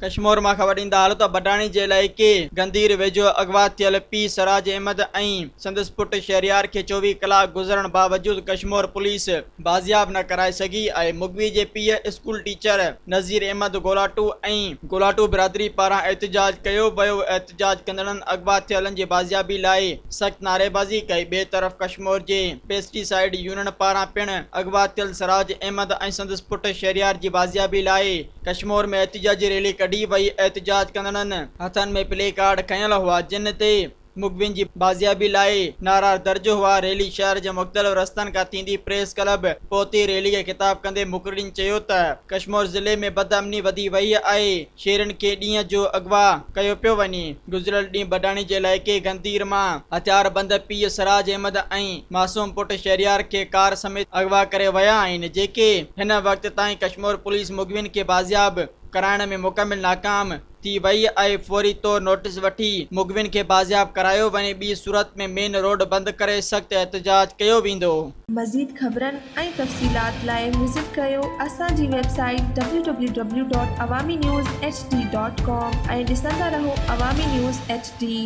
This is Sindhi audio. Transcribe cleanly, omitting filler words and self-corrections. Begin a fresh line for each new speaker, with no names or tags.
ڪشمور مان خبر ڏيندا هلو ته بڊاڻي جي علائقي گندير ويجهو اغوا ٿيل پيء سراج احمد ۽ سندس پٽ شهريار کي 24 ڪلاڪ گذرڻ باوجود ڪشمور پوليس بازياب نه ڪرائي سگهي آهي. مغوي جي پيء اسڪول ٽيچر نذير احمد گولاٽو ۽ گولاٽو برادري پاران احتجاج ڪيو ويو. احتجاج ڪندڙن اغوا ٿيلن جي بازيابي لاء سخت نعريبازي ڪئي. ٻئي طرف ڪشمور جي پيسٽي سائيڊ يونين پاران پڻ اغوا ٿيل سراج احمد ۽ سندس پٽ شهريار جي بازيابي لاء ڪشمور ۾ احتجاجي ريلي ڪڍي وئي. احتجاج ڪندڙن هٿن ۾ پلي ڪارڊ کنيل هئا جن تي مغوين جي بازيابي لاء نعرا درج هئا. ريلي شهر جي مختلف رستن کان ٿيندي پريس ڪلب پهتي. ريلي کي خطاب ڪندي مقررين چيو ته ڪشمور ضلعي ۾ بدامني وڌي وئي آهي، شهرين کي ڏينهن جو اغوا ڪيو پيو وڃي. گذريل ڏينهن بڊاڻي جي علائقي گندير مان هٿياربند پيء سراج احمد ۽ معصوم پٽ شهريار کي ڪار سميت اغوا ڪري ويا آهن، جيڪي هن وقت تائين ڪشمور پوليس مغوين کي بازياب ڪرائڻ ۾ مڪمل ناڪام ٿي وئي آهي فوري طور نوٽيس وٺي مغوين کي بازياب ڪرايو وڃي ٻي صورت ۾ مين روڊ بند ڪري سخت احتجاج ڪيو ويندو.
مزيد خبرن ۽ تفصيلات لاء وزٽ ڪريو اسان جي website W W W dot Awami news H D dot com ۽ ڏسندا رهو عوامي نيوز ايڇ ڊي.